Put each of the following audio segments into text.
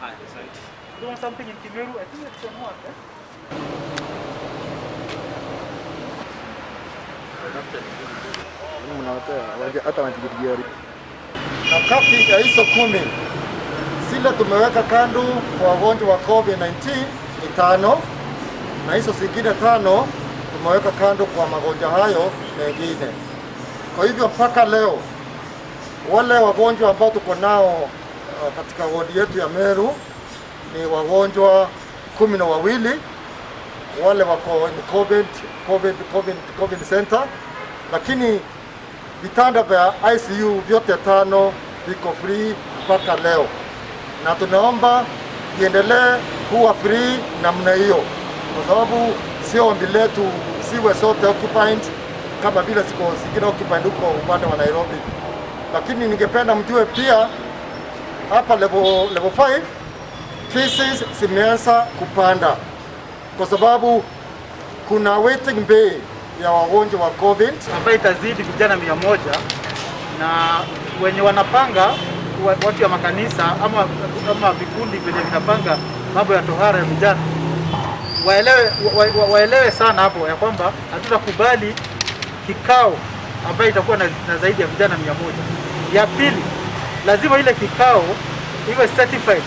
Asante. You want something in Kimeru? I think it's on what, eh? Na kati ya hizo 10 zile tumeweka kando kwa wagonjwa wa COVID-19 ni 5, na hizo zingine 5 tumeweka kando kwa magonjwa hayo mengine. Kwa hivyo mpaka leo wale wagonjwa ambao tuko nao katika wodi yetu ya Meru ni wagonjwa 12, wale wako in COVID center, lakini vitanda vya ICU vyote 5 viko free mpaka leo, na tunaomba viendelee kuwa free namna hiyo, kwa sababu sio ombi letu siwe sote occupied kama vile ziko zingine occupied huko upande wa Nairobi. Lakini ningependa mjue pia hapa level 5 cases zimeanza kupanda kwa sababu kuna waiting bay ya wagonjwa wa COVID ambayo itazidi vijana 100, na wenye wanapanga watu ya makanisa ama vikundi vyenye vinapanga mambo ya tohara ya vijana waelewe sana hapo ya kwamba hatutakubali kikao ambayo itakuwa na zaidi ya vijana 100. Ya pili, lazima ile kikao iwe certified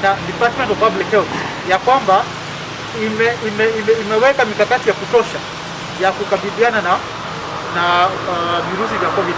na Department of Public Health ya kwamba imeweka mikakati ya kutosha ya kukabiliana na virusi vya COVID.